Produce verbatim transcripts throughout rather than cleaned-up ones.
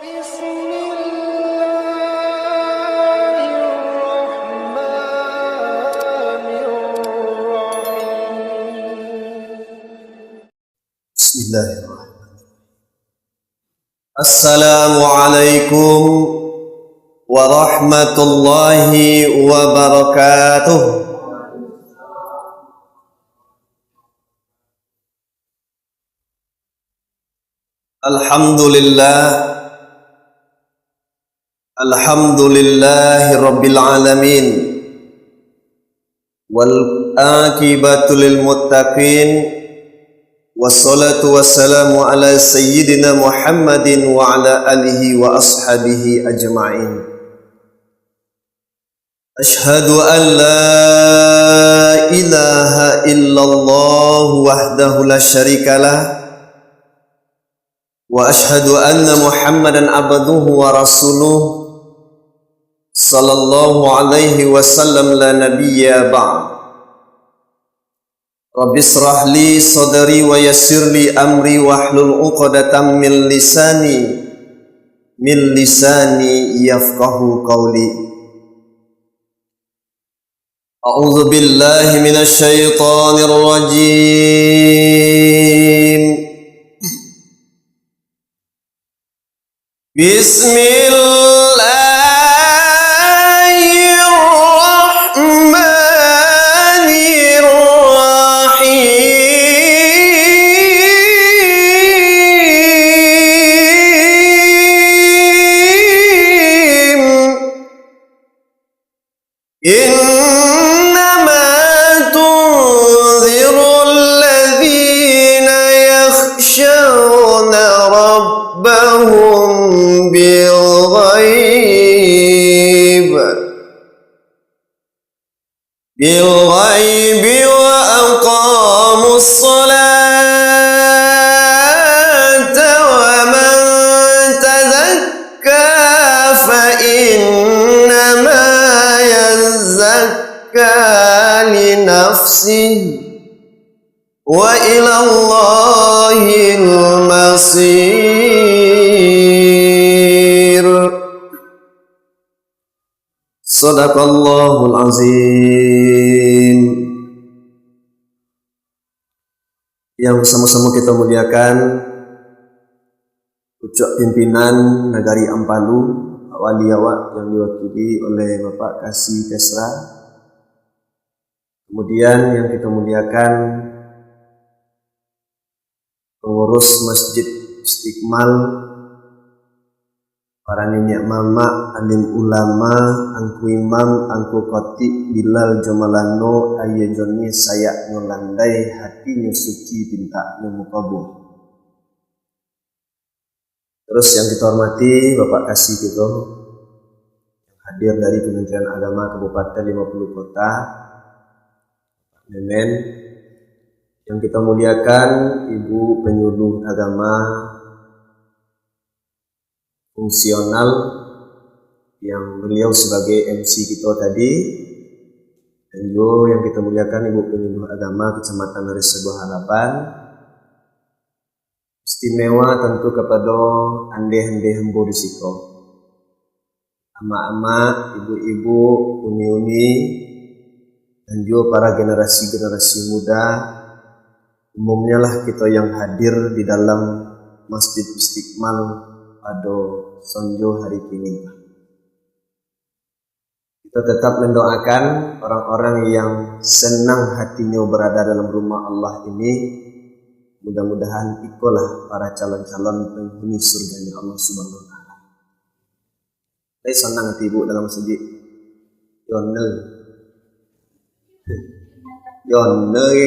بسم الله الرحمن الرحيم. بسم الله الرحمن الرحيم. السلام عليكم ورحمة الله وبركاته. الحمد لله. الحمد لله رب العالمين. والعاقبة للمتقين. والصلاة والسلام على سيدنا محمد وعلى آله وأصحابه أجمعين. أشهد أن لا إله إلا الله وحده لا شريك له، وأشهد أن محمدا عبده ورسوله، صلى الله عليه وسلم، لا نبي بعد. رب اشرح لي صدري ويسر لي أمري واحلل عقدة من لساني، من لساني يفقهوا قولي. أعوذ بالله من الشيطان الرجيم. بسم الله الرحمن الرحيم. إنما تنذر الذين يخشون ربهم بالغيب، بالغيب وأقاموا الصلاة ومن تزكى فإنما يزكى لنفسه وإلى الله المصير. Sadaqallahul Azim. Yang sama-sama kita muliakan, pucuk pimpinan Nagari Ampalu, Pak Wali awak yang diwakili oleh Bapak Kasih Kesra. Kemudian yang kita muliakan, pengurus Masjid Istiqmal, para niniak mamak, alim ulama, angku imam, angku kotib, Bilal jo Malano, Aia Joni, sayak nyo landai, hatinyo suci, pintaknyo mukabuah. Terus yang kita hormati Bapak Kasih kito, yang hadir dari Kementerian Agama Kabupaten Lima Puluh Kota, Memen, yang kita muliakan Ibu Penyuluh Agama Fungsional, yang beliau sebagai M C kita tadi, dan juga yang kita muliakan Ibu Penyuluh Agama Kecamatan Resibuah Harapan, istimewa tantu kapado andeh-andeh ambo di siko. Amak-amak, ibu-ibu, uni-uni, dan juga para generasi-generasi muda, umumnyalah kito yang hadir di dalam Masjid Istiqmal pado sonjo hari kini. Kita tetap mendoakan orang-orang yang senang hatinyo berada dalam rumah Allah ini, mudah-mudahan ikolah para calon-calon penghuni surganya Allah Subhanahu wa Ta'ala. Tapi sanang hati ibu dalam masjid. Yonel. Yonel.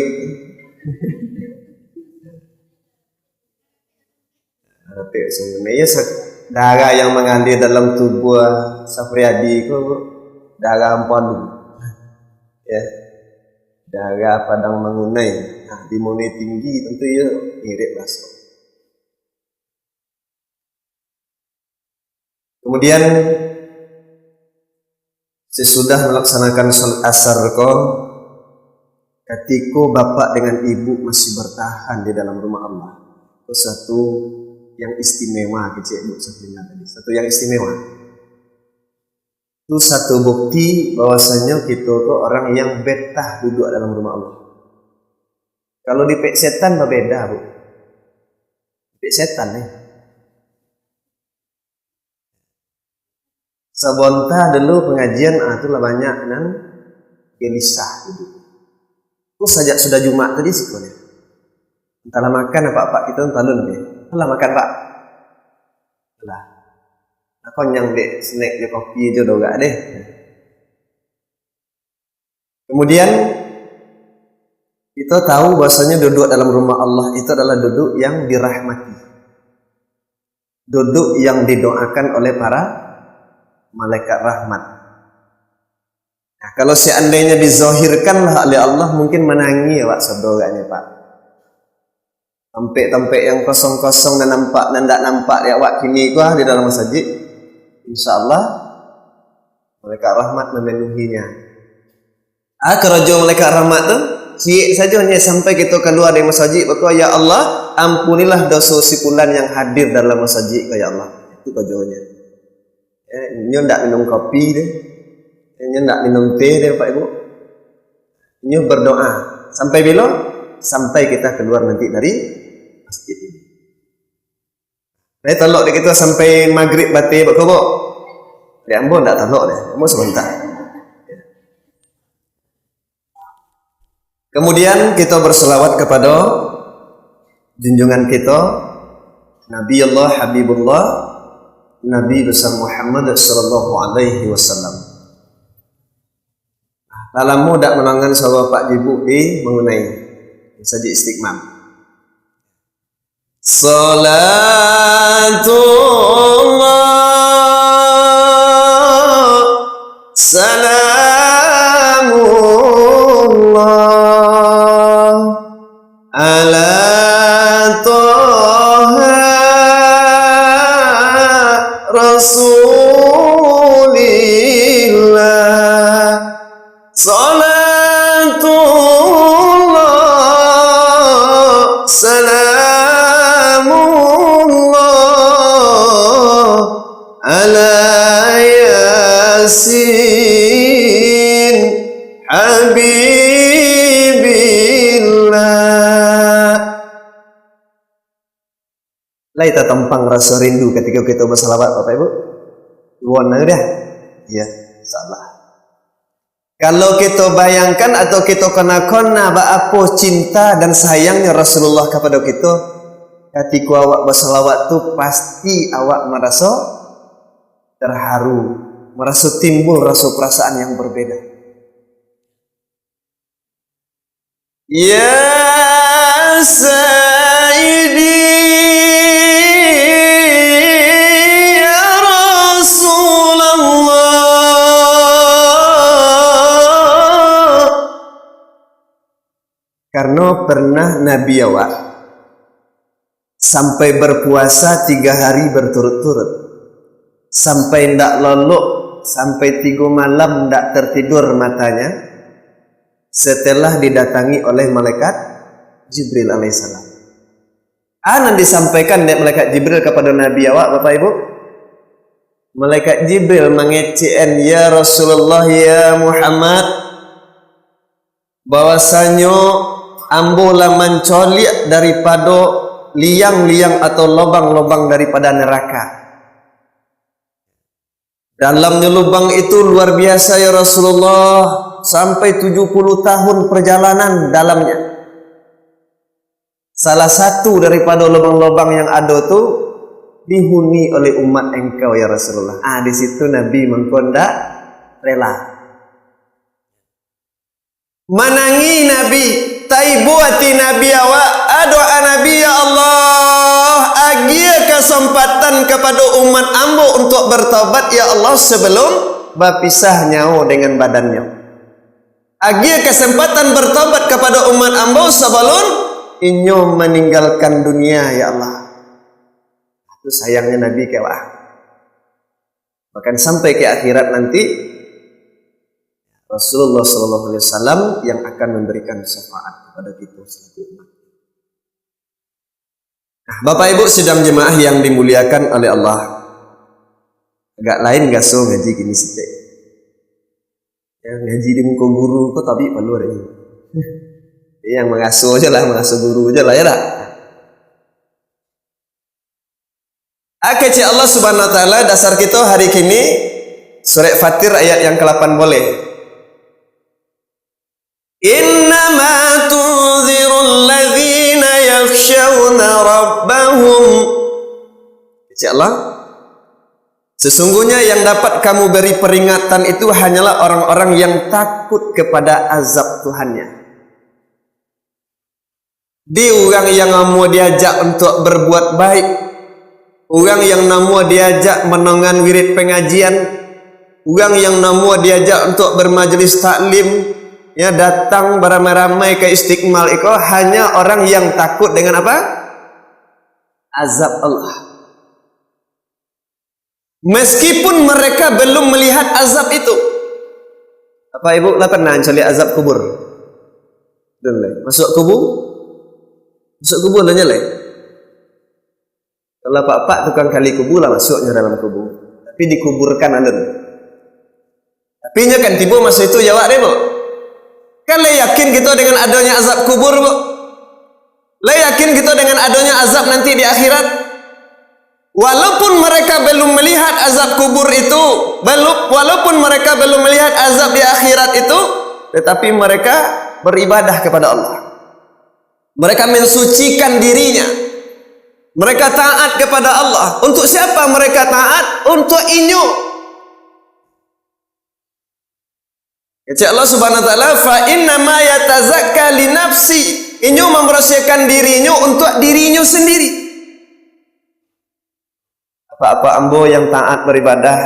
Rapek sungguh. Nah, iyo, sa-, darah yang mangalir dalam tubuah Safriadi ko, darah Ampalu. Ya. Darah Padang Mangunai. Nah, di Mangunai Tinggi tentu iyo mirip raso. Kemudian, sesudah melaksanakan salat asar ko, katiko bapak dengan ibu masih bertahan di dalam rumah Allah, ko satu yang istimewa kecek Bu Safrina tadi. Satu yang istimewa. Itu satu bukti bahwasanyo kito ko orang yang betah duduk dalam rumah Allah. Kalau dipek setan babeda, Bu. Dipek setan, eh. Sabonta dulu pengajian, ah, tu lah banyak nan gelisah duduk. Ku sajak sudah Jumat tadi siko nyo. Antahlah makan apak-apak kito talun ni. Alah makan, Pak. Alah. Aku nyang dek snack jo kopi jo dogak deh. Kemudian, kita tahu bahwasanya duduk dalam rumah Allah itu adalah duduk yang dirahmati. Duduk yang didoakan oleh para malaikat rahmat. Nah, kalau seandainya dizahirkanlah oleh Allah, mungkin manangih awak sado agaknyo, Pak. Tampek-tampek yang kosong-kosong nan nampak, nan ndak nampak di awak kini ko, ah, di dalam masajik, insya Allah, malaikat rahmat memenuhinya. Ah, karajo malaikat rahmat tu, ciek sajo nyo sampai kito kalua dari masajik, bako, "Ya Allah, ampunilah doso si pulan yang hadir dalam masajik ko, ya Allah." Itu karajonyo. Ya, inyo ndak minum kopi deh. Inyo ndak minum teh deh, Bapak Ibu. Inyo berdoa. Sampai bilo? Sampai kita keluar nanti dari masjid ini. Nah, talok dek kito sampai maghrib batai, Bapak Ibu. Dek ambo ndak talok deh. Ambo sebentar. Kemudian kita berselawat kepada junjungan kita, Nabi Allah Habibullah, Nabi besar Muhammad sallallahu alaihi wasallam. Lah lamo dak manangan suara Pak Jibuk di mengenai saja istiqmam. Salatullah, salamullah, ala Toha Rasulillah. Salatullah, salamullah, ala Yasin Habibillah. Lai tatampang raso rindu katiko kito basalawat, Bapak Ibu? Iwon aja dah. Ya, salah. Kalau kito bayangkan atau kito kona-kona baapo cinta dan sayangnyo Rasulullah kapado kito, katiko awak basalawat tu, pasti awak maraso terharu, maraso timbul raso perasaan yang berbeda. Ya Sayyidi, ya Rasulullah. Karena pernah Nabi awak sampai berpuasa tiga hari berturut-turut, sampai ndak lolok, sampai tigo malam ndak tertidur matanya, setelah didatangi oleh malaikat Jibril alaihissalam. A nan disampaikan dek malaikat Jibril kapado Nabi awak, Bapak Ibu? Malaikat Jibril mangecekan, "Ya Rasulullah, ya Muhammad, bahwasanyo ambo lah mancoliak daripado liang-liang atau lobang-lobang daripada neraka. Dalamnyo lubang itu luar biasa, ya Rasulullah, sampai tujuh puluh tahun perjalanan dalamnya. Salah satu daripado lubang-lubang yang ado tu dihuni oleh umat engkau, ya Rasulullah." Ah, di situ Nabi mangko ndak rela. Manangih Nabi, taibo ati Nabi awak, doa Nabi, "Ya Allah, agiah kasampatan kapado umat ambo untuak bartaubat, ya Allah, sabalun bapisah nyawo dengan badannyo. Agiah kasampatan bartaubat kapado umat ambo sabalun inyo maninggalkan dunia, ya Allah." Itu sayangnyo Nabi ka awak. Bahkan sampai ka akhirat nanti, Rasulullah sallallahu alaihi wasallam yang akan memberikan syafaat kepada kita selaku umat. Bapak Ibu sidang jemaah yang dimuliakan oleh Allah. Agak lain gaso ngaji kini sitek. Ya, ngaji di muko guru ko tabik paluar ini. Yang mangaso je lah, mangaso guru je lah, ya tak? Kecek Allah Subhanahu Wa Taala, dasar kito hari kini, Surat Fatir ayat yang kalapan boleh. Innama tunzirul ladzina yakhshawna rabbahum. Kecek Allah, sesungguhnya yang dapat kamu beri peringatan itu hanyalah orang-orang yang takut kepada azab Tuhannya. Di urang yang namuah diajak untuak berbuat baik, urang yang namuah diajak mandongan wirid pangajian, urang yang namuah diajak untuak bermajelis taklim, ya, datang baramai-ramai ka Istiqmal iko, hanya orang yang takut dengan apa? Azab Allah. Meskipun mereka belum melihat azab itu. Bapak Ibu lah pernah mancaliak azab kubur? Belum lai. Masuak kubur? Masuak kubur lah nyo lai. Kalau apak-apak tukang kali kubur lah masuaknyo dalam kubur. Tapi dikuburkan alun. Tapi nyo kan tibo maso itu, jawab deh, Bu. Kan lai yakin kito dengan adonyo azab kubur, Bu? Lai yakin kito dengan adonyo azab nanti di akhirat? Walaupun mereka belum melihat azab kubur itu, belum, walaupun mereka belum melihat azab di akhirat itu, tetapi mereka beribadah kepada Allah. Mereka mensucikan dirinya. Mereka taat kepada Allah. Untuk siapa mereka taat? Untuk inyo. Kecek Allah Subhanahu Wa Taala, "Fa innama yatazakka li nafsi." Inyo mambarasiahkan dirinyo untuak dirinyo sendiri. Apak-apak ambo yang taat beribadah,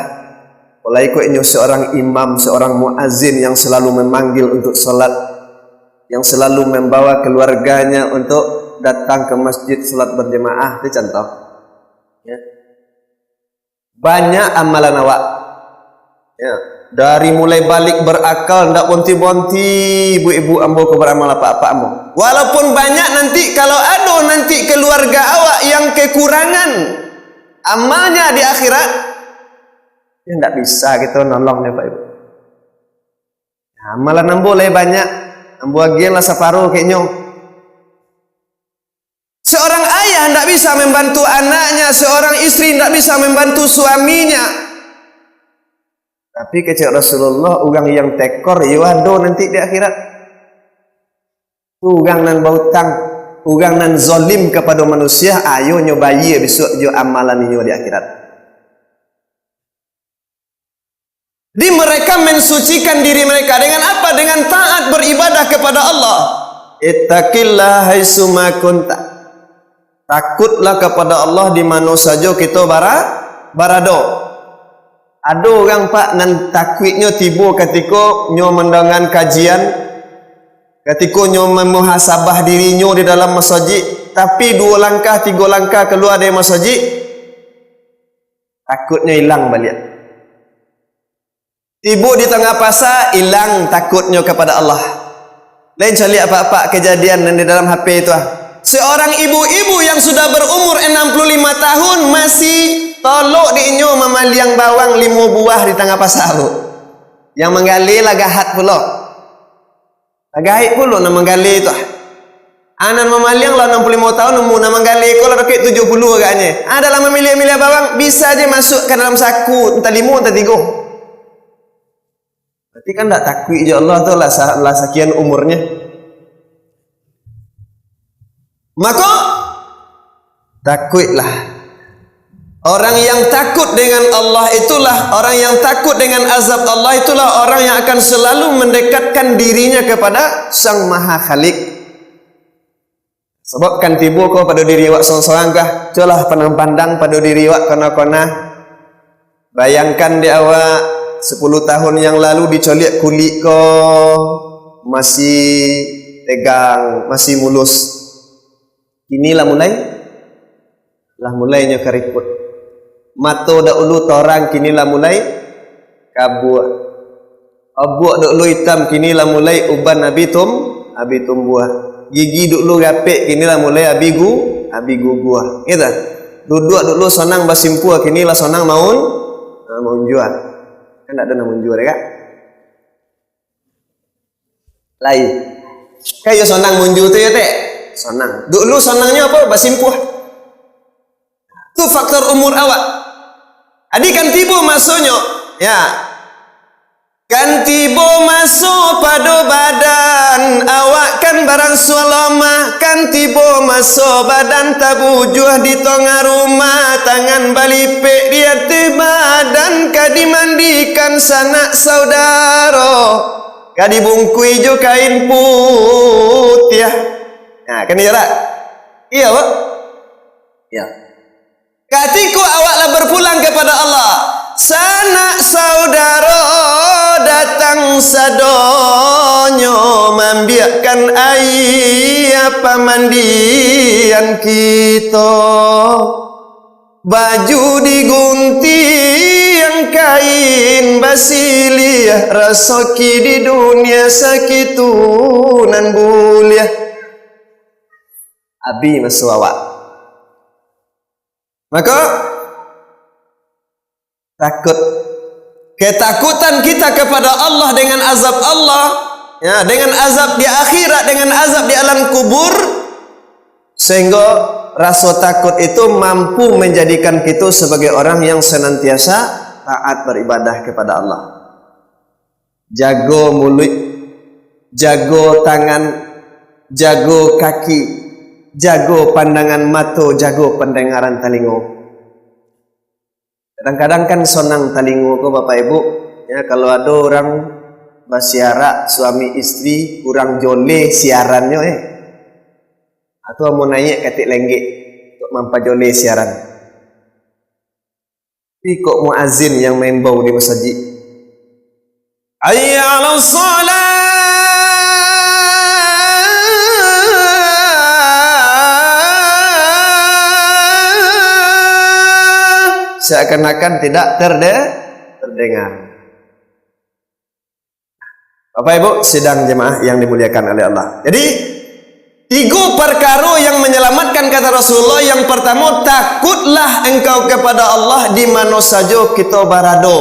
apalagi kok inyo seorang imam, seorang muazin yang selalu memanggil untuk salat, yang selalu membawa keluarganya untuk datang ke masjid salat berjemaah, itu contoh. Ya. Banyak amalan awak. Ya. Dari mulai balik berakal, ndak bonti-bonti ibu-ibu ambo ko beramal, apak-apak ambo. Walaupun banyak nanti, kalau ado nanti keluarga awak yang kekurangan amalnya di akhirat, ya ndak bisa kito nolong nyo, Pak Ibu. Amalan ambo lai banyak, ambo agiah lah saparo kek nyo. Seorang ayah ndak bisa membantu anaknya, seorang istri ndak bisa membantu suaminya. Tapi kecek Rasulullah, urang yang tekor, iyo ado nanti di akhirat. Urang nan bautang, urang nan zolim kapado manusia, ayo nyo bayia bisuak jo amalan inyo di akhirat. Di mereka mensucikan diri mereka dengan apa? Dengan taat beribadah kepada Allah. Ittaqillah haitsuma kunta. Takutlah kepada Allah di mano sajo kito bara-, barado. Ado urang, Pak, nan takuiknyo tibo katiko nyo mandangan kajian, katiko nyo mamuhasabah dirinyo di dalam masajik, tapi duo langkah, tigo langkah kalua dari masajik, takutnyo ilang baliak. Tibo di tangah pasa, ilang takutnyo kapada Allah. Lain caliak apak-apak kajadian nan di dalam H P tu ah. Seorang ibu-ibu yang sudah berumur enam puluh lima tahun masih tolok di inyo mamaliang bawang limo buah di tangah pasa tu. Yang manggaleh lah gahat pulo. Lah gaek pulo nan manggaleh tu ah. Ah, nan mamaliang lah anam puluah limo tahun umua, nan manggaleh ko lah dakek tujuah puluah agaknyo. Ah, dalam mamiliah-miliah bawang, bisa je masuak ka dalam saku, antah limo, antah tigo. Berarti kan ndak takuik jo Allah tu lah sa-, lah sakian umurnyo. Mako, takuiklah. Orang yang takut dengan Allah itulah, orang yang takut dengan azab Allah itulah orang yang akan selalu mendekatkan dirinya kepada Sang Maha Khalik. Sabab kan tibo ko pado diri awak sorang-sorang ko ah, cubolah pandang-pandang pado diri awak kona-kona. Bayangkan dek awak, sapuluah tahun yang lalu dicoliak kulik ko masih tegang, masih mulus. Kini lah mulai, lah mulai nyo kariput. Mato dahulu torang, kini lah mulai kabua. Obuak dahulu itam, kini lah mulai uban abih tum-, abih tumbuah. Gigi dahulu rapek, kini lah mulai abih gu-, Abi guguah. Gitu. Duduak dulu sonang basimpuah, kini lah sonang maun, nah, maunjuah. Kan ndak ado nan maunjuah deh, Kak? Lai. Kan yo sonang maunjuah tu yo, Tek? Sonang. Dulu sonangnyo apo? Basimpuah. Tu faktor umur awak. Jadi kan tibo masonyo, ya. Kan tibo maso pado badan, awak kan baransua lomah. Kan tibo maso badan tabujuah di tongah rumah, tangan balipek di ateh badan, ka dimandikan sanak saudaro, ka dibungkui jo kain putiah. Nah, kan iyo tak? Iyo, Pak? Iyo. Katiko awak lah berpulang kepada Allah, sanak saudaro datang sadonyo mambiakkan aia pamandian kito. Baju diguntiang kain basiliah, rasaki di dunia sakitu nan buliah. Abi maso awak. Maka, takut. Ketakutan kita kepada Allah dengan azab Allah, ya, dengan azab di akhirat, dengan azab di alam kubur, sehingga raso takut itu mampu menjadikan kita sebagai orang yang senantiasa taat beribadah kepada Allah. Jago muluik, jago tangan, jago kaki, jago pandangan mato, jago pandangaran talingo. Kadang-kadang kan sonang talingo ko, Bapak Ibu, ya, kalau ado urang basiarak suami istri kurang joleh siarannyo, eh, atau mau naiak katik lenggek untuk mampajoleh siaran. Tapi kok muazin yang maimbau di masajik? Hayya 'alas shalah. Seakan-akan tidak terde-, terdengar. Bapak Ibu sidang jemaah yang dimuliakan oleh Allah. Jadi, tigo parkaro yang menyelamatkan, kata Rasulullah, yang pertamo, takutlah engkau kepada Allah di mano sajo kito barado.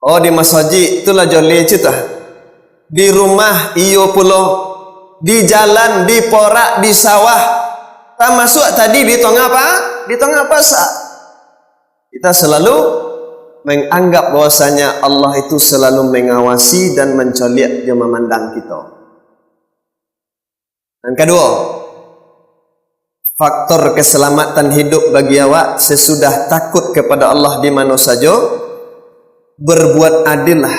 Oh, di masajik tu lah joleh citah. Di rumah iyo pulo. Di jalan, di porak, di sawah. Tamasuak tadi di tongah pa-, di tongah pasak. Kita selalu menganggap bahwasanya Allah itu selalu mengawasi dan mencoliak jo mamandang kito. Yang kaduo, faktor keselamatan hidup bagi awak sesudah takut kepada Allah di mano sajo, berbuat adillah,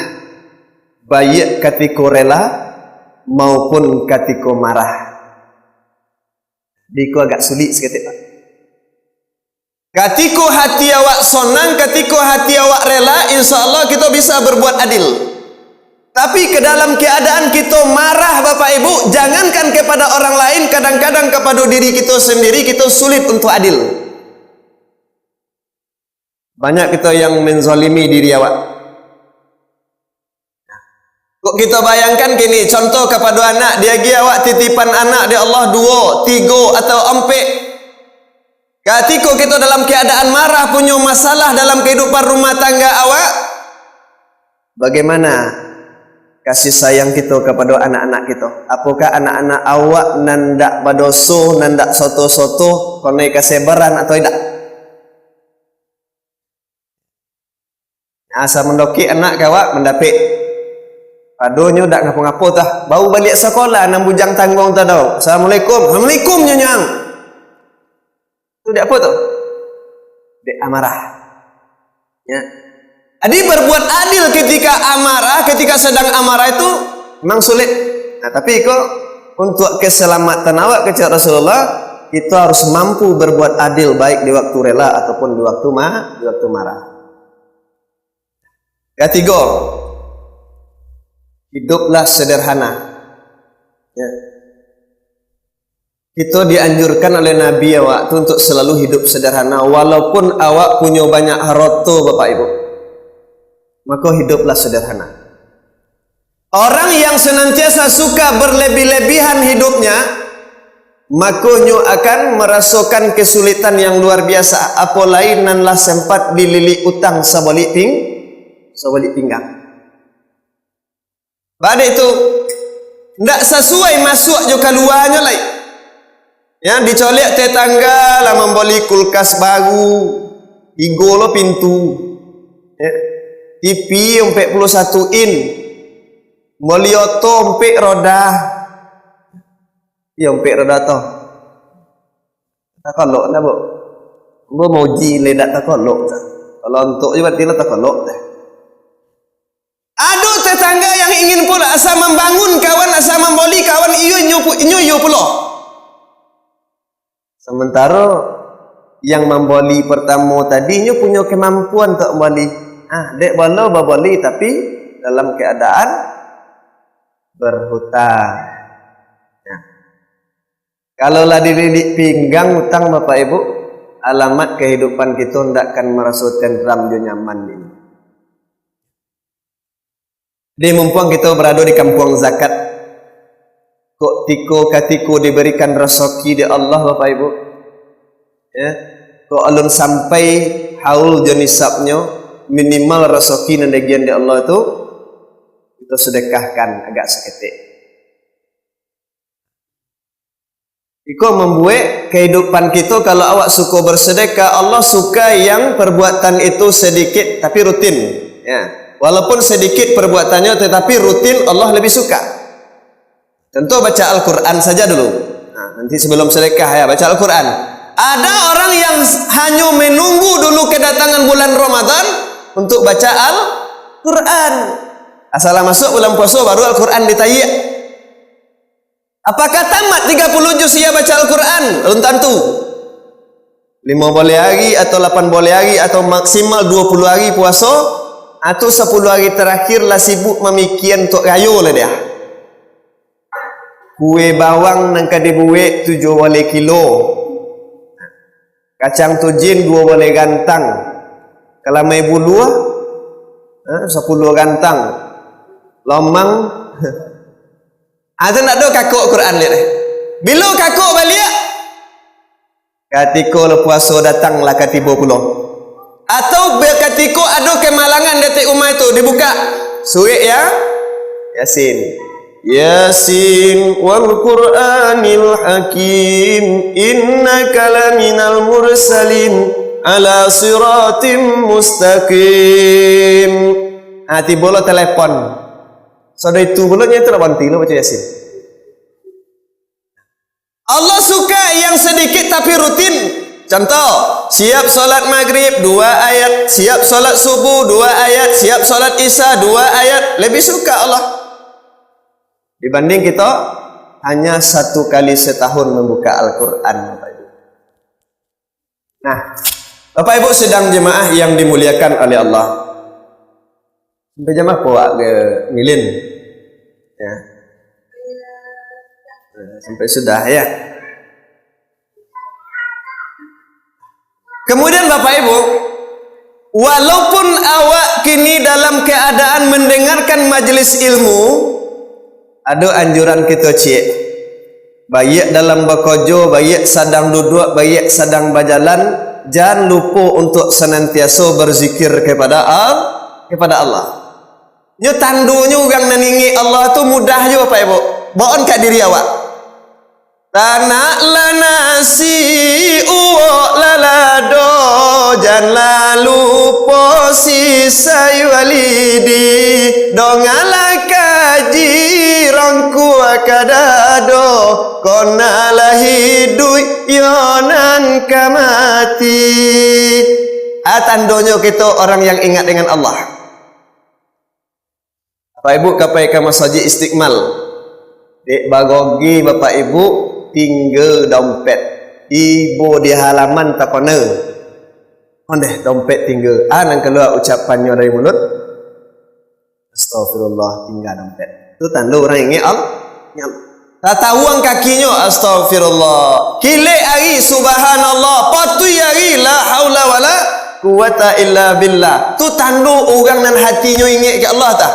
baiak katiko rela maupun katiko marah. Biko agak sulik saketek, Pak. Katiko hati awak sonang, katiko hati awak rela, insya Allah kito bisa berbuat adil. Tapi ke dalam keadaan kito marah, Bapak Ibu, jangankan kepada orang lain, kadang-kadang kepada diri kito sendiri, kito sulit untuk adil. Banyak kito yang menzalimi diri awak. Kok kito bayangkan kini, contoh kapado anak, diagiah awak titipan anak dek Allah duo, tigo, atau ampek. Katiko kito dalam keadaan marah, punyo masalah dalam kehidupan rumah tangga awak, bagaimana kasih sayang kito kapado anak-anak kito? Apokah anak-anak awak nan dak badoso, nan dak soto-soto, konai kasebaran atau indak? Asa mandokik anak ka awak, mandapek. Padonyo dak ngapo-ngapo tah. Baru baliak sakolah, nan bujang tangguang tadau. "Assalamualaikum." "Assalamualaikum," nyo nyang. Tu dek apo tu? Dek amarah. Ya. Jadi, berbuat adil ketika amarah, ketika sedang amarah itu memang sulit. Nah, tapi iko untuk keselamatan awak, kecek Rasulullah, kita harus mampu berbuat adil baik di waktu rela ataupun di waktu ma-, di waktu marah. Katigo, hiduplah sederhana. Ya. Kito dianjurkan oleh Nabi awak tu untuk selalu hidup sederhana, walaupun awak punyo banyak haroto, Bapak Ibu. Mako, hiduplah sederhana. Orang yang senantiasa suka berlebih-lebihan hidupnya, mako nyo akan marasokan kasulitan yang luar biasa, apo lai nan lah sempat dililik utang sabalik ping-, sabalik pinggang. Bak dek tu, ndak sasuai masuak jo kaluanyo lai. Ya, dicolek tetangga lah mambali kulkas baru, tigo lo pintu. Ya. T V ompek puluah satu in, mambali oto ompek roda. Iyo, ompek roda tu. Takolok ndak, Bu? Ambo mauji lai ndak takolok tu. Kalau ontok je berarti lah takolok tu. Ado tetangga yang ingin pulo, asa mambangun kawan, asa mambali kawan, iyo, inyo pu-, inyo iyo pulo. Sementara yang mambali pertamo tadi, inyo punyo kemampuan untuk mambali. Ah, dek balo babali, tapi dalam keadaan berhutang. Ya. Kalau lah dililik pinggang utang, Bapak Ibu, alamat kehidupan kito ndak akan maraso tenteram jo nyaman ini. Di mumpung kito berado di kampuang zakat, kok tiko katiko diberikan rasaki dek Allah, Bapak Ibu, ya, kok alun sampai haul jo nisabnyo, minimal rasaki nan diagian dek Allah tu, kito sedekahkan agak saketek. Iko mambuek kahidupan kito, kalau awak suko bersedekah, Allah suka yang perbuatan itu sedikit tapi rutin. Ya. Walaupun sedikit perbuatannyo, tetapi rutin Allah lebih suka. Contoh, baca Al-Quran saja dulu. Nah, nanti sebelum sedekah, ya, baca Al-Quran. Ada orang yang s-, hanyo menunggu dulu kedatangan bulan Ramadan untuk baca Al-Quran. Asalah masuk bulan puaso, baru Al-Quran ditayik. Apakah tamat tiga puluh juz ia baca Al-Quran? Belum tantu. Limo baleh hari atau lapan baleh hari atau maksimal dua puluh hari puaso, atau sapuluah hari terakhir lah sibuk mamikia untuak rayo lah dia. Kue bawang nan ka dibuek tujuah baleh kilo. Kacang tujin duo baleh gantang. Kalamai buluah, ha, sapuluah gantang. Lomang. Ah, tu ndak ado kakok Quran liak deh. Bilo kakok baliak? Katiko lah puaso datang lah ka tibo pulo. Atau be-, katiko ado kemalangan di ateh umah tu, dibuka surek ya, Yasin. Yasin wal Qur'anil Hakim, innaka laminal mursalin ala siratim mustaqim. Ah, tibo lo telepon. Sudah itu pulo nyo tu lah banti lo baca Yasin. Allah suka yang sedikit tapi rutin. Contoh, siap salat maghrib, dua ayat, siap salat subuh, dua ayat, siap salat isya, dua ayat. Lebih suka Allah. Dibanding kita hanya satu kali setahun membuka Al-Quran, Bapak Ibu. Nah, Bapak Ibu sidang jemaah yang dimuliakan oleh Allah. Sampai jam apo awak ke milin? Ya. Sampai sudah, ya. Kemudian, Bapak Ibu, walaupun awak kini dalam keadaan mendengarkan majelis ilmu, ado anjuran kito ciek. Baiak dalam bakojo, baiak sadang duduak, baiak sadang bajalan, jan lupo untuak sanantiaso berzikir kepada Al-, kepada Allah. Nyo tandonyo urang nan ingek Allah tu mudah jo, Bapak Ibu. Bawaan ka diri awak. Tanak lah nasi, uwok lah lado, jan lah lupo sisai walidi. Dongalah kaji rongkua ka dado, kok nak lah hiduik yo nan ka mati. Ah, tandonyo kito orang yang ingat dengan Allah. Bapak Ibu ka pai ka Masajik Istiqmal. Dek bagoge Bapak Ibu, tingga dompet. Tibo di halaman takona. Ondeh, dompet tingga. Ah, nan kalua ucapannyo dari mulut. Astagfirullah, tingga dompet. Tu tando urang ingek Al-, ingek Allah. Tatahuang kakinyo, astagfirullah. Kilek ari, subhanallah. Patuih ari, la haula wala quwata illa billah. Tu tando urang nan hatinyo ingek ka Allah tah.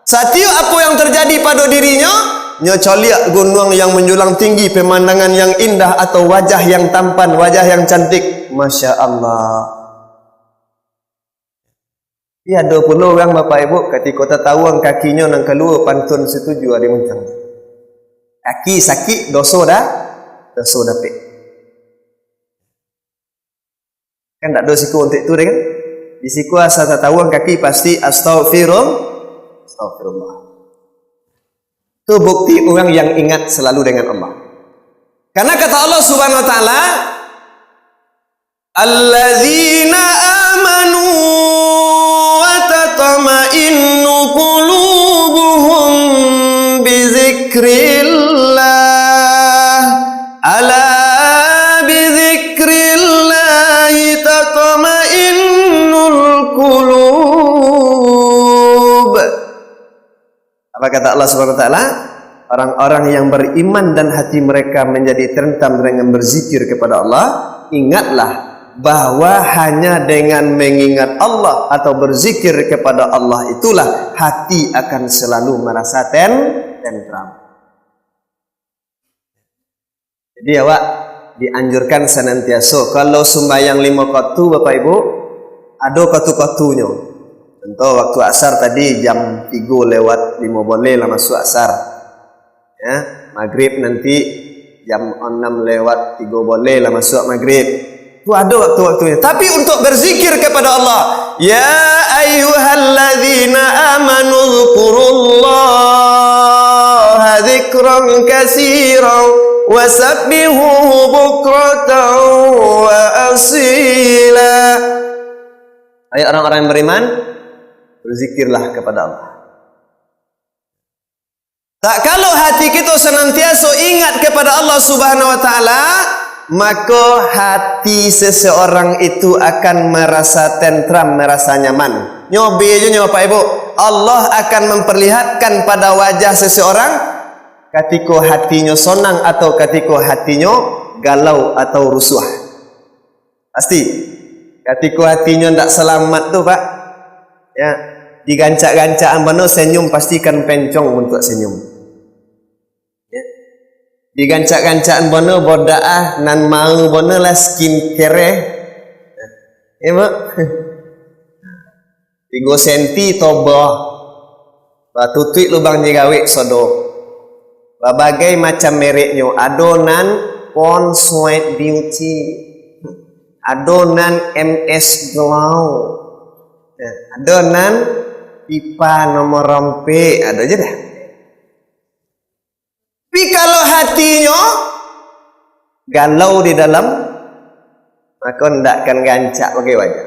Satiok apo yang terjadi pado dirinyo, Nyo caliak gunuang yang manjulang tinggi, pemandangan yang indah, atau wajah yang tampan, wajah yang cantik. Masya Allah. Tapi ado pulo urang, Bapak Ibu, katiko tatawuang kakinyo nan kalua, pantun satuju ado muncang. Kaki sakik, doso dah, doso dapek. Kan tak ado siko untuak itu deh kan? Di siko asa tatawuang kaki pasti astaghfirullah. Astaghfirullah. Itu bukti orang yang ingat selalu dengan Allah. Karena kata Allah Subhanahu wa taala, "Alladzina amanu wa tatma'innu qulubuhum bizikrillah. Ala bizikrillahi tatma'innul qulub." Apa kata Allah Subhanahu wa taala? Orang-orang yang beriman dan hati mereka menjadi tentram dengan berzikir kepada Allah, ingatlah bahwa hanya dengan mengingat Allah atau berzikir kepada Allah itulah hati akan selalu merasa ten-, tentram. Jadi, awak dianjurkan sanantiaso, kalau sumbayang limo waktu, Bapak Ibu, ado waktu-waktunyo. Contoh, waktu asar tadi jam tigo lewat limo boleh lah masuk asar. Ya, maghrib nanti jam enam lewat tigo boleh lah masuk maghrib. Itu ado waktu-waktunyo. Tapi untuk berzikir kepada Allah, "Ya ayyuhalladzina amanu dzkurullaha dzikran katsiran wasabbihuhu bukratan wa asila." Hai orang-orang yang beriman, berzikirlah kepada Allah. Tak kalau hati kito sanantiaso ingat kepada Allah Subhanahu wa taala, mako hati seseorang itu akan merasa tentram, merasa nyaman. Nyo be jo nyo, Bapak Ibu, Allah akan memperlihatkan pada wajah seseorang katiko hatinyo sonang atau katiko hatinyo galau atau rusuah. Pasti. Katiko hatinyo ndak salamat tu, Pak, ya, digancak-gancakan bana senyum, pasti kan pencong untuak senyum. Ya. Digancak-gancakan bana bodak ah, nan mau bana lah skincare. Ya, Mak? Tigo senti toboh. Batutuik lubang jerawik sodo. Babagai macam mereknyo, ado nan Pond's White Beauty, ado nan M S Glow, ado nan Pipa Nomor Rompek, ado je dah. Tapi kalau hatinyo galau di dalam, mako ndak akan gancak pakai wajah.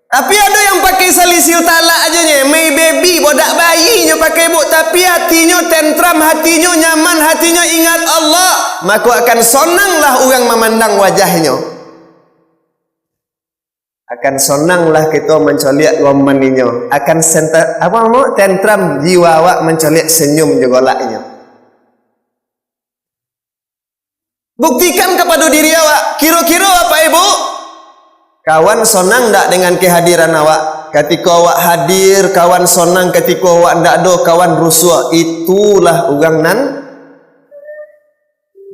Tapi ado yang pakai salisil talak ajo nye, my baby, bodak bayi nyo pakai, Bu, tapi hatinyo tentram, hatinyo nyaman, hatinyo ingat Allah, mako akan sonanglah urang mamandang wajahnyo. Akan sonanglah kito mancoliak goman inyo. Akan senta-, apo namo, tentram jiwa awak mancoliak senyum jo golaknyo. Buktikan kapado diri awak. Kiro-kiro, Bapak Ibu, kawan sonang ndak dengan kehadiran awak? Katiko awak hadir, kawan sonang, katiko awak ndak ado, kawan rusuah. Itulah urang nan,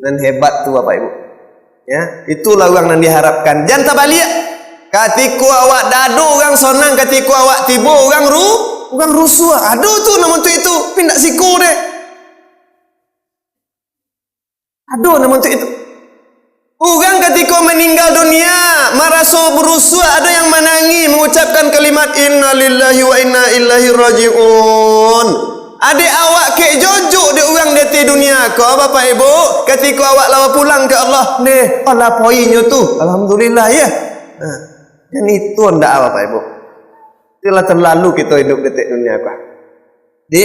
nan hebat tu, Bapak Ibu. Ya, itulah urang nan diharapkan. Jan tabaliak. Katiko awak ndak ado, urang sonang, katiko awak tibo, urang ru-, urang rusuah. Ado tu nan montok itu, tapi ndak siko deh. Ado nan montok itu. Urang katiko maninggal dunia, maraso barusuah, ado yang manangih, mangucapkan kalimat, "Innalillahi wa inna ilaihi raji'un." Adek awak kek jojok dek urang di ateh dunia ko, Bapak Ibu, katiko awak lah bapulang ka Allah, neh, alah poinyo tu, alhamdulillah, ya. Nah, jan itu ndak, Bapak Ibu. Itulah terlalu kito hidup di ateh dunia ko. Jadi,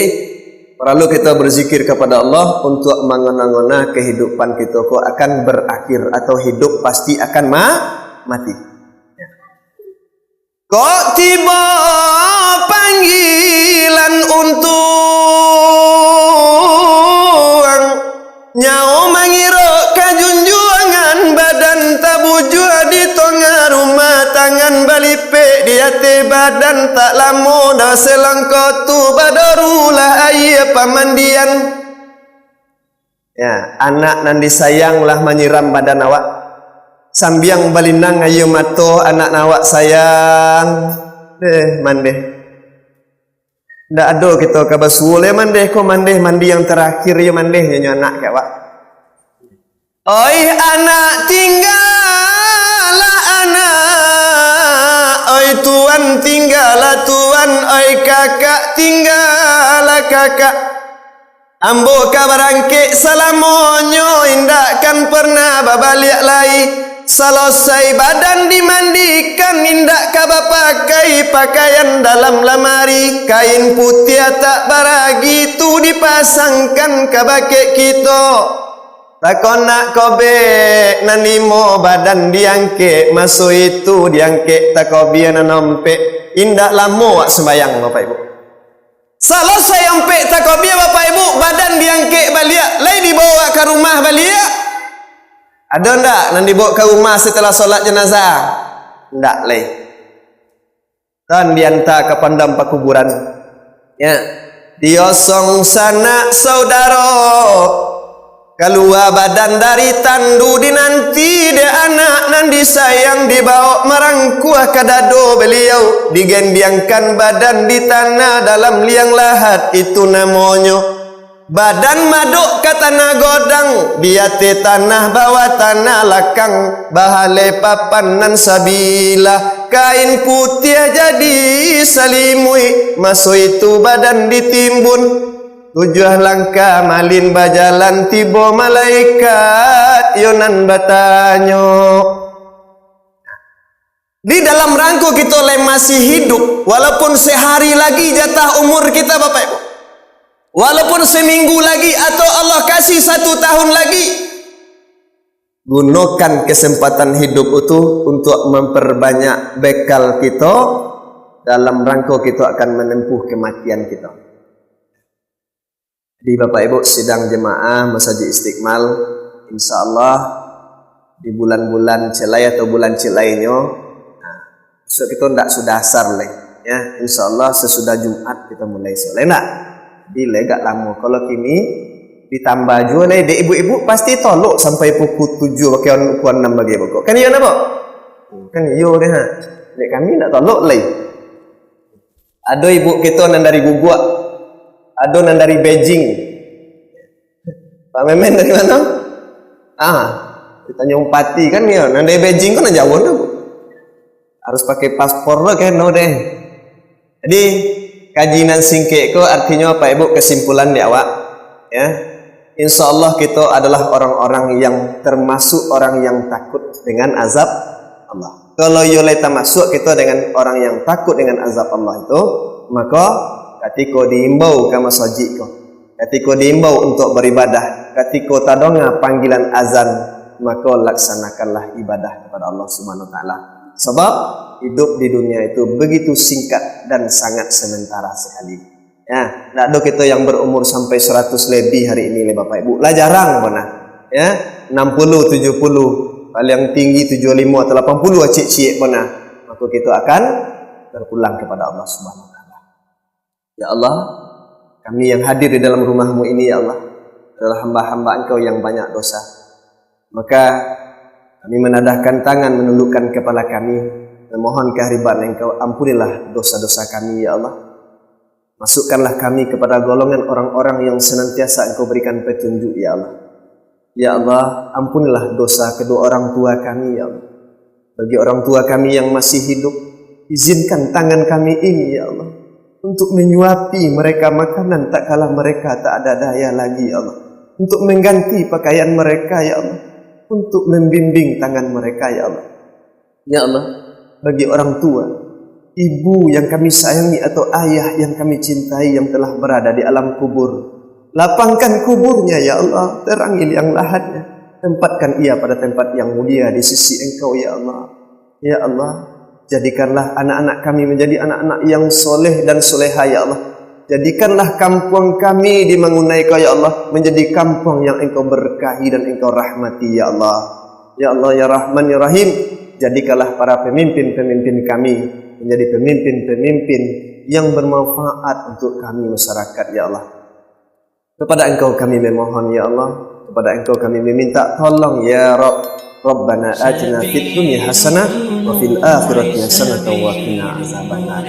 paralu kito berzikir kapada Allah untuak mangona-ngona kehidupan kito ko akan berakhir, atau hidup pasti akan ma-, mati. Kok tibo panggilan untuang Nyao mangiro ka junjuangan, badan tabujua di tongah rumah, tangan balipek di ateh badan, tak lamo doh selangko tu, badorulah aia pamandian. Ya, anak nan disayang lah manyiram badan awak. Sambiang balinang aia mato anak nan awak sayang. Deh, mandeh. Ndak ado kito ka basuo lai mandeh ko, mandeh mandi yang tarakhir yo mandeh nyo anak ka awak. Oi anak, tinggalah anak, oi tuan, tinggalah tuan, oi kakak, tinggalah kakak. Ambo ka barangkek salamonyo, indak kan pernah babaliak lai. Salosai badan dimandikan, indak ka bapakai pakaian dalam lamari. Kain putiah tak baragi tu dipasangkan ka bakeh kito. Takonak kobek nan limo badan diangkek, maso itu diangkek takobia nan ompek. Indak lamo wak sumbayang, Bapak Ibu. Salosai ompek takobia, Bapak Ibu, badan diangkek baliak, lai dibawa ka rumah baliak. Ado ndak nan dibawa ka rumah setelah solat jenazah? Ndak lai. Kan dianta ka pandam pakuburan. Ya. Diosong sanak saudaro, kalua badan dari tandu, dinanti dek anak nan disayang, dibaok marangkuah ka dado baliau, digendiangkan badan di tanah dalam liang lahat, itu namonyo. Badan madok ka tanah godang, di ateh tanah, bawah tanah, lakang bahalai papan nan sabilah, kain putiah jadi salimuik, maso itu badan ditimbun. Tujuah langkah malin bajalan, tibo malaikat yo nan batanyo. Di dalam rangko kito lai masih hidup, walaupun sehari lagi jatah umur kita, Bapak Ibu, walaupun seminggu lagi, atau Allah kasih satu tahun lagi, gunokan kesempatan hidup itu untuk memperbanyak bekal kito dalam rangko kito akan menempuh kematian kito. Di Bapak Ibu sidang jemaah Masajid Istiqmal, insya Allah di bulan-bulan ciek lai atau bulan ciek lainyo, nah, besok kito ndak sudah asar lai, ya. Insya Allah sesudah Jumat kito mulai esok lai, ndak? Jadi lai agak lamo. Kalau kini ditambah juo lai, dek ibu-ibu pasti tolok sampai pukul tujuh, pakai pukul enam bagi pokok. Kan iyo, ndak, Bok? Kan iyo deh, ha. Dek kami ndak tolok lai. Ado ibu kito nan dari Guguak, ado nan dari Beijing. Pak Memen dari mano? Ah, di Tanjung Pati kan, yo. Nan dari Beijing kan jauah tu. Harus pakai paspor lo keno deh. Jadi, kaji nan singkek ko artinyo, Bapak Ibu, kesimpulan di awak, ya. Insya Allah kito adalah orang-orang yang termasuk orang yang takut dengan azab Allah. Kalau iyo lai tamasuak kito dengan orang yang takut dengan azab Allah itu, maka katiko diimbau ka masajik ko, katiko diimbau untuk beribadah, katiko tadonga panggilan azan, maka laksanakanlah ibadah kepada Allah Subhanahu Wa Taala. Sebab hidup di dunia itu begitu singkat dan sangat sementara sekali. Ya, ndak ado kito yang berumur sampai seratus lebih hari ini, leh Bapak Ibu. Lah jarang pun nah. Ya, enam puluh, tujuh puluh, paling tinggi tujuh limo atau lapan puluh, acik-ciek pun nah. Maka kito akan berpulang kepada Allah Subhanahu Wa Taala. Ya Allah, kami yang hadir di dalam rumah-Mu ini, ya Allah, adalah hamba-hamba Engkau yang banyak dosa. Maka kami menadahkan tangan, menundukkan kepala kami, memohon kehadirat Engkau, ampunilah dosa-dosa kami, ya Allah. Masukkanlah kami kepada golongan orang-orang yang senantiasa Engkau berikan petunjuk, ya Allah. Ya Allah, ampunilah dosa kedua orang tua kami, ya Allah. Bagi orang tua kami yang masih hidup, izinkan tangan kami ini, ya Allah, untuk menyuapi mereka makanan tak kala mereka tak ada daya lagi, ya Allah. Untuk mengganti pakaian mereka, ya Allah. Untuk membimbing tangan mereka, ya Allah. Ya Allah, bagi orang tua, ibu yang kami sayangi atau ayah yang kami cintai yang telah berada di alam kubur, lapangkan kuburnya, ya Allah, terangi liang lahatnya, tempatkan ia pada tempat yang mulia di sisi Engkau, ya Allah. Ya Allah, jadikanlah anak-anak kami menjadi anak-anak yang soleh dan soleha, ya Allah. Jadikanlah kampuang kami di Mangunai ko, ya Allah, menjadi kampuang yang Engkau berkahi dan Engkau rahmati, ya Allah. Ya Allah, ya Rahman, ya Rahim, jadikanlah para pemimpin-pemimpin kami menjadi pemimpin-pemimpin yang bermanfaat untuk kami, masyarakat, ya Allah. Kepada Engkau kami memohon, ya Allah, Kepada Engkau kami meminta tolong, ya Rabb. Rabbana atina fid dunya hasanah wa fil akhirati hasanah wa qina azabannar.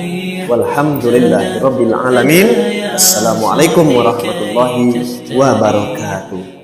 Walhamdulillahi rabbil alamin. Assalamualaikum warahmatullahi wabarakatuh.